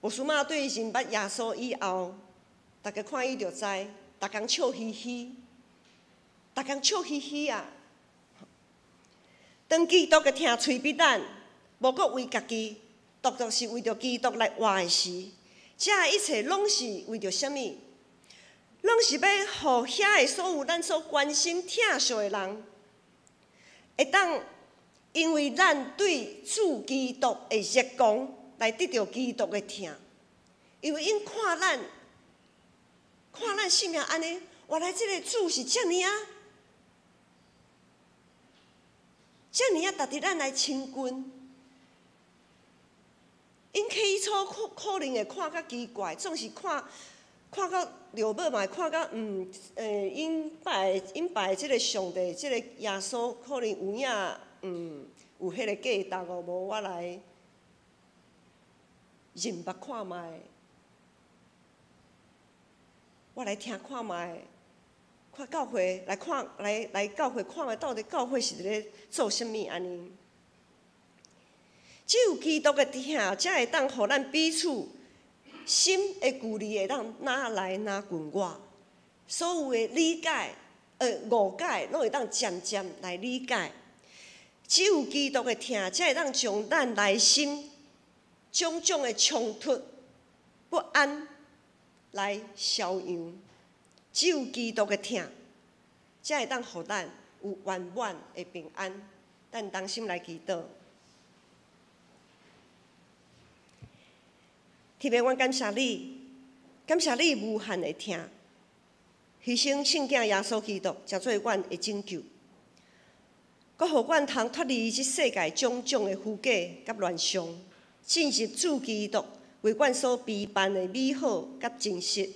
牧師媽對認捌耶穌以後，逐家看伊就知，逐工笑嘻嘻，逐工笑嘻嘻啊！當基督的疼催逼咱，無閣為家己，獨獨是為著基督來活的時，這一切攏是為著啥物？攏是欲予遐的所有咱所關心疼惜的人，會當因為咱對主基督的熱狂來得著基督的疼，因為𪜶看咱，看咱性命按呢，原來這個主是遮爾仔，遮爾仔值得咱來親近。𪜶起初可能會看較奇怪，總是看看到落尾嘛會看到，𪜶拜的這个上帝，這个耶穌可能有影，有彼个價值哦，無我來認捌看覓，我來聽看覓，看教會來看來來教會看覓，到底教會是佇咧做啥物按呢？只有基督的疼，才會當予咱彼此心的距離會當哪來哪近我，所有的理解、誤解，攏會當漸漸來理解。只有基督的疼，才會當將咱內心種種的衝突、不安來消揚。只有基督的疼，才會當予咱有圓滿的平安。咱同心來祈禱。特別，阮感謝你，感謝你無限的疼，犧牲聖子耶穌基督，成做阮的拯救，閣予阮通脫離這世界種種的虛假佮亂象，進入主基督為阮所備辦的美好佮真實。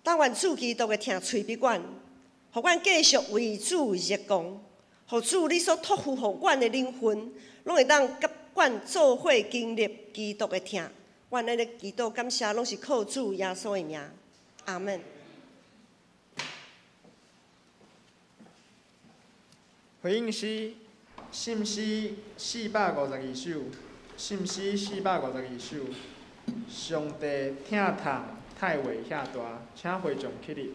但願主基督的疼催逼阮，予阮繼續為主熱狂，予主你所託付予阮的靈魂，攏會當佮阮做伙經歷基督的疼。阮按呢祈禱感謝，攏是靠主耶穌的名，阿們。回應詩，信詩452首，信詩452首，上帝疼痛太話遐大，請會眾起立。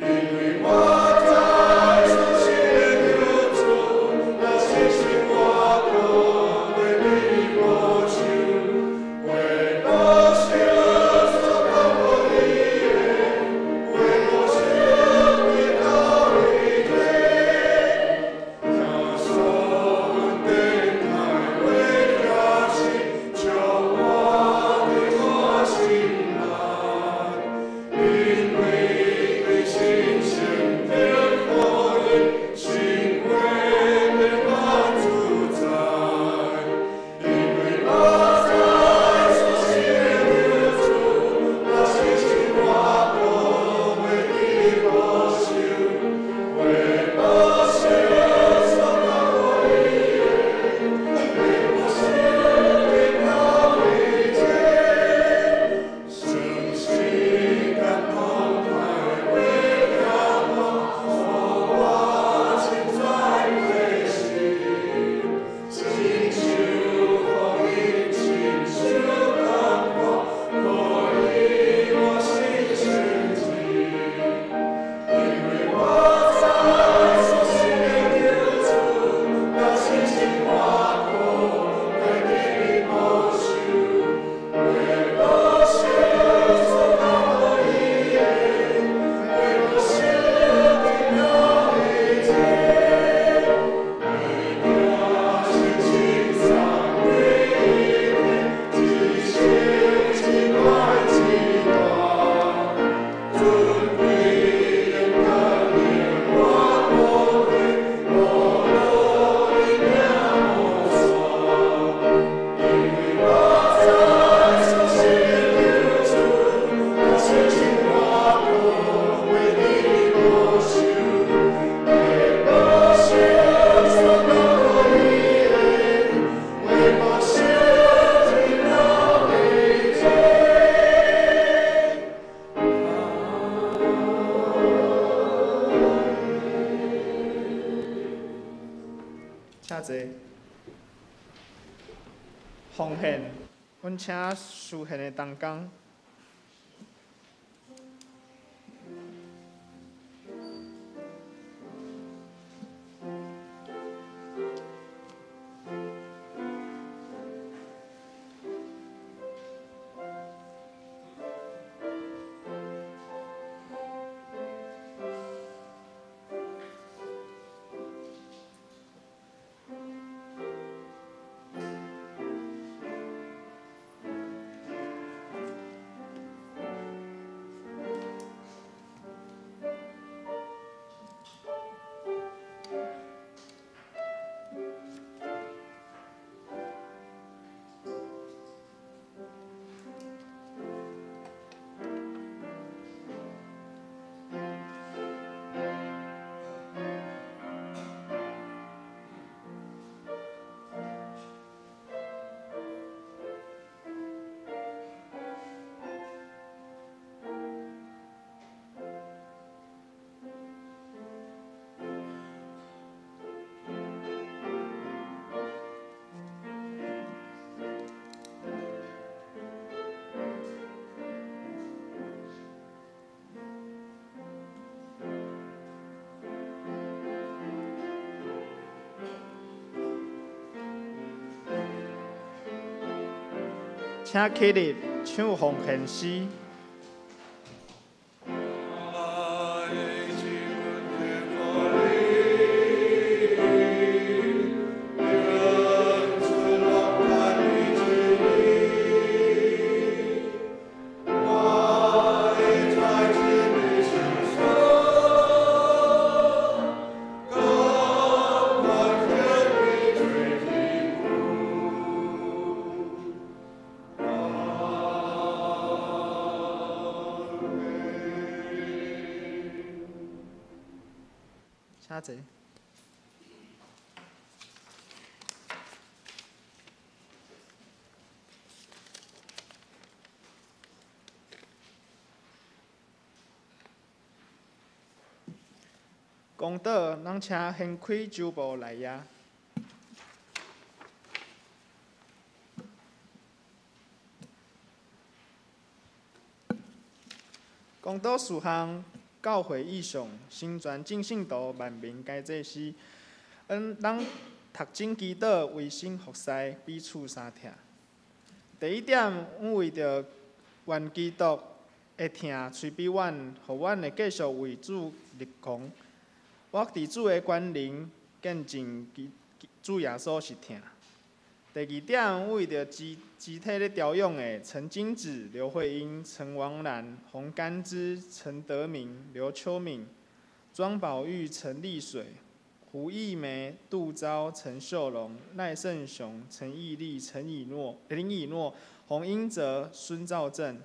因為我知坐。奉献，阮请司献的同工。请起立唱奉献诗。请坐。公道，咱请掀开周报来也。公道事项。教会意向，成全众圣徒，万民皆祭司。咱读经祈祷，维新服侍，彼此相疼。第一点，阮为著愿基督的疼催逼阮，予阮会继续为主立功。我伫主的权能见证主耶稣是疼。第二点，为著肢体咧调养的陈金子、刘慧英、陈王兰、洪甘之、陈德明、刘秋敏、庄宝玉、陈丽水、胡义梅、杜昭、陈秀龙、赖胜雄、陈义利、陈以诺、林以诺、洪英哲、孙兆正，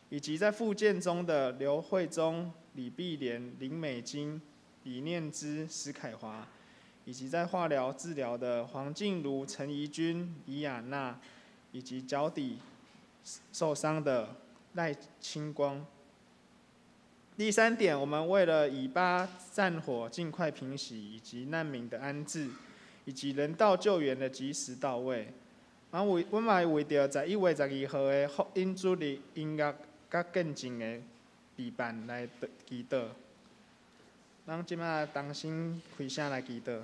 以及在复健中的刘慧忠、李碧莲、林美金、李念之、石凯华。以及在化疗治疗的黄静茹、陈怡君、李亚娜，以及脚底受伤的赖清光。第三点，我们为了以巴战火尽快平息，以及难民的安置，以及人道救援的及时到位，阮嘛为著11月12号的福音主日音乐佮见证的备办来祈祷。咱这摆同心开声来祈祷。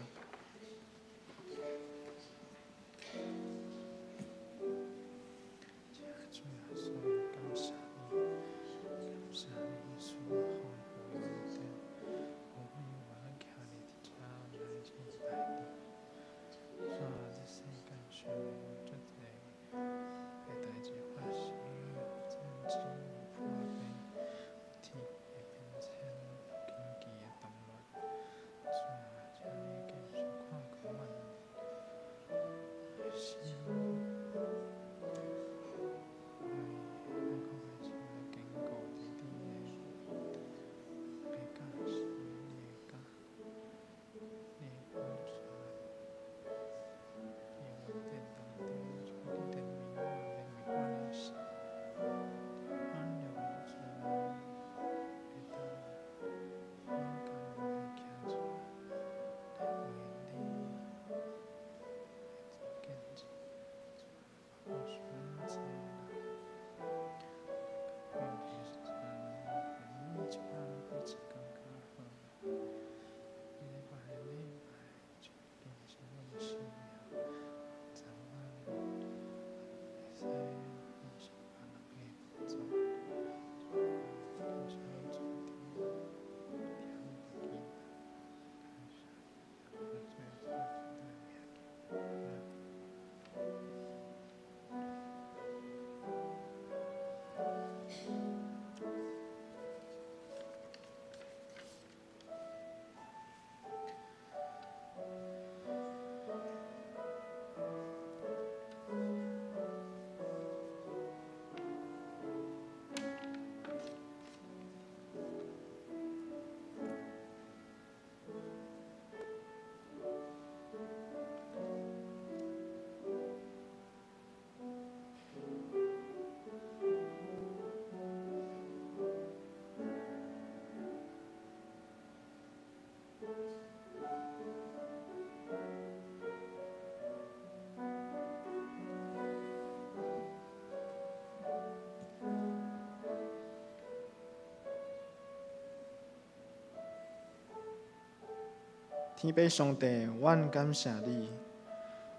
天父上帝，阮感謝你，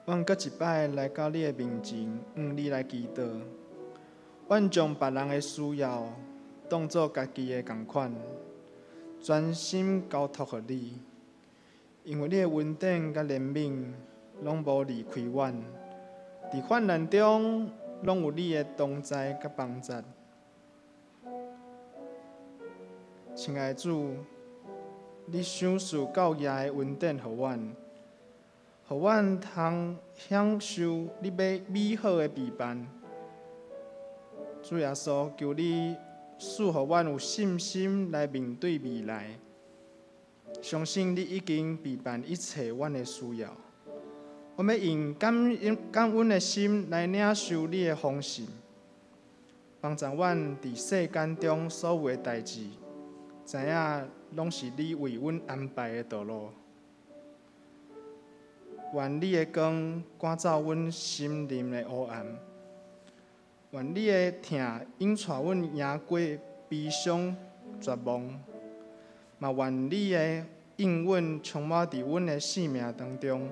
阮閣一擺來到你的面前，向你來祈禱。阮將別人的需要當做家己的仝款，專心交託予你，因為你的恩典佮憐憫攏無離開阮，佇患難中攏有你的同在佮幫助。親愛的主，你賞賜夠額的恩典予阮，予阮通享受你美美好的備辦。主耶穌，求你賜予阮有信心來面對未來，相信你已經備辦一切阮的需要。我欲用感恩感恩的心來領受你的豐盛，幫助阮佇世間中所有的代誌，知影攏是你為阮安排的道路。願你的光趕走阮心靈的黑暗，願你的疼引帶阮贏過悲傷絕望，嘛願你的應允充滿佇阮的生命當中，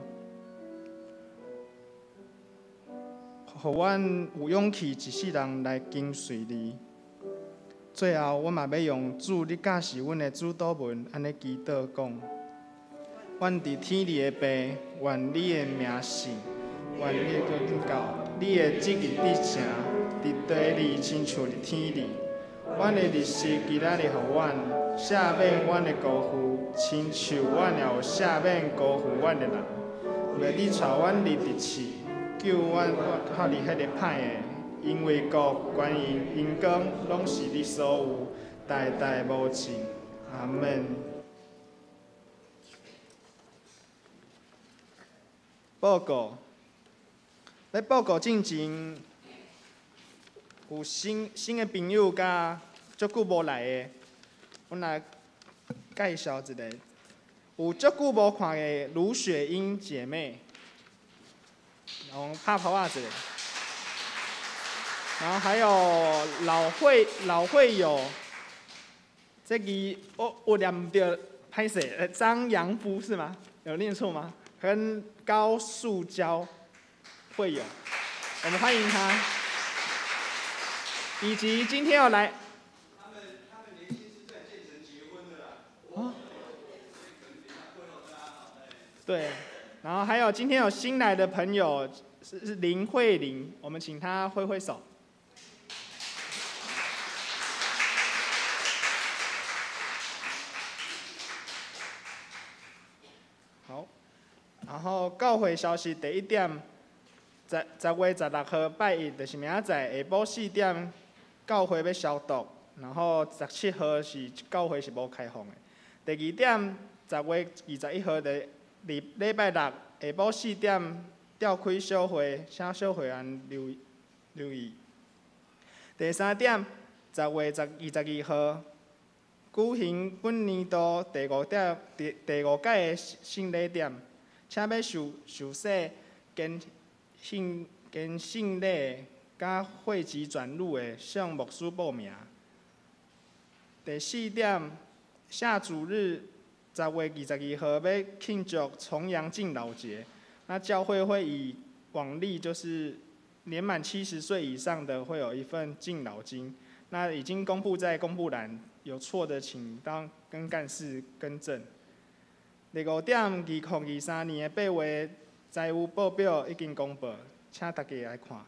予阮有勇氣一世人來跟隨你。最後，我嘛欲用主你教示阮的主禱文，按呢祈禱講：阮佇天裡的父，願你的名聖，願你的國到，你的旨意得成，佇地裡親像佇天裡。阮的日食今仔日予阮，赦免阮的辜負，親像阮也有赦免辜負阮的人。袂你帶阮入佇試，救阮脫離彼个歹的。因為國、權勢、榮光，攏是你所有，代代無盡。阿們。報告，咧報告進前，有新新的朋友佮足久無來的，阮來介紹一下。有足久無看的盧雪英姐妹，然後拍拍仔一下。然後還有老會老會友，這個我我念毋著，歹勢，張揚夫是嗎？有念錯嗎？跟高樹嬌會友，我們歡迎他。以及今天要來，他們年輕是在建成結婚的啦。哦。對，然後還有今天有新來的朋友是林慧玲，我們請她揮揮手。好，然後教會消息第一點，十十月十六號拜一，就是明仔載下晡4點，教會欲消毒，然後17號是教會是無開放的。第二點，10月21號的禮禮拜六下晡4點召開小會，請小會員留留意。第三點，十月22號舉行本年度第五點第第五屆的聖禮典，請欲受受洗、堅信堅信禮佮會籍轉入的，向牧師報名。第四點，下主日十月22號欲慶祝重陽敬老節，那教會會以往例，就是年滿70歲以上的會有一份敬老金，那已經公布在公布欄，有錯的請當跟幹事更正。第五點，2023年的8月財務報表已經公布，請大家來看。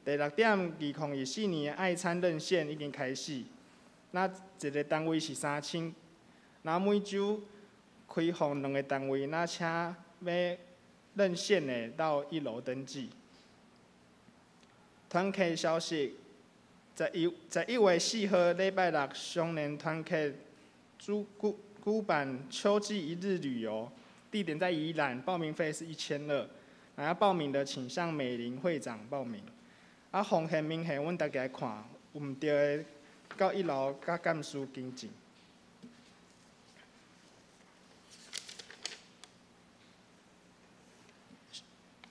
第六點，2024年的愛餐認獻已經開始，那一個單位是3000，那每週開放兩個單位，那請欲認獻的到一樓登記。團契消息，11月4號禮拜六，雙連團契主舉舉辦秋季一日旅遊，地點在宜蘭，報名費是1200。那要報名的，請向美玲會長報名。啊，奉獻明獻，阮大家來看，有毋對的，到一樓佮幹事跟進。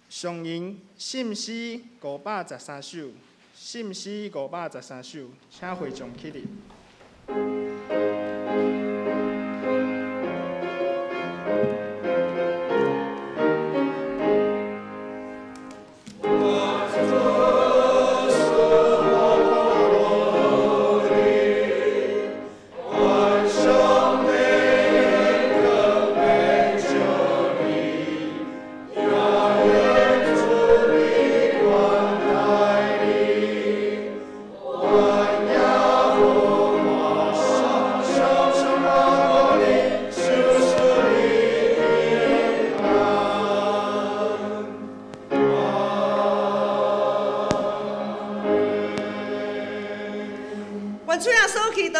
上引信詩513首，信詩513首，請會眾起立。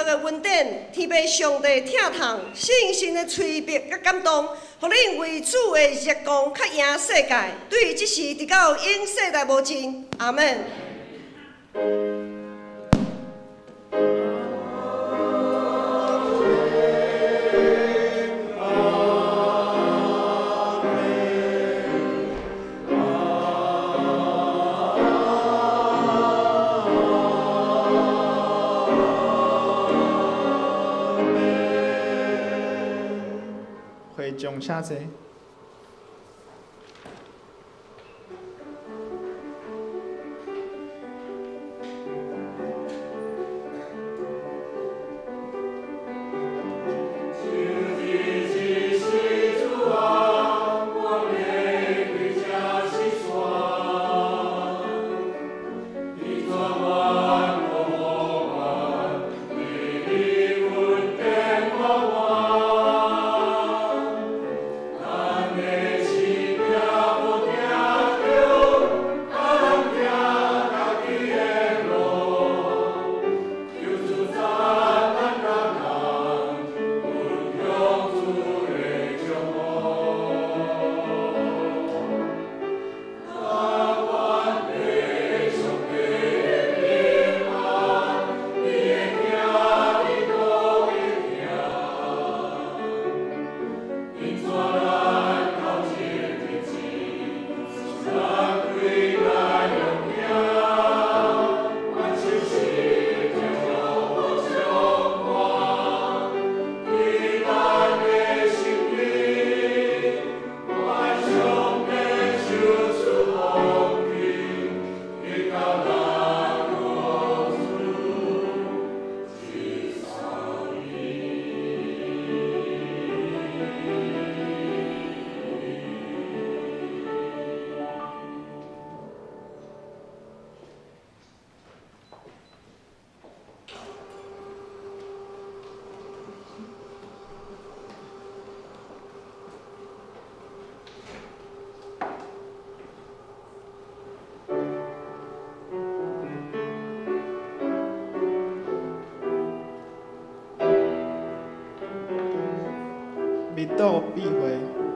的恩典，天父上帝疼痛，圣神的催逼佮感动，予恁为主的热光较赢世界，对这时直到永世代无尽。阿门。会众请坐。密道必会。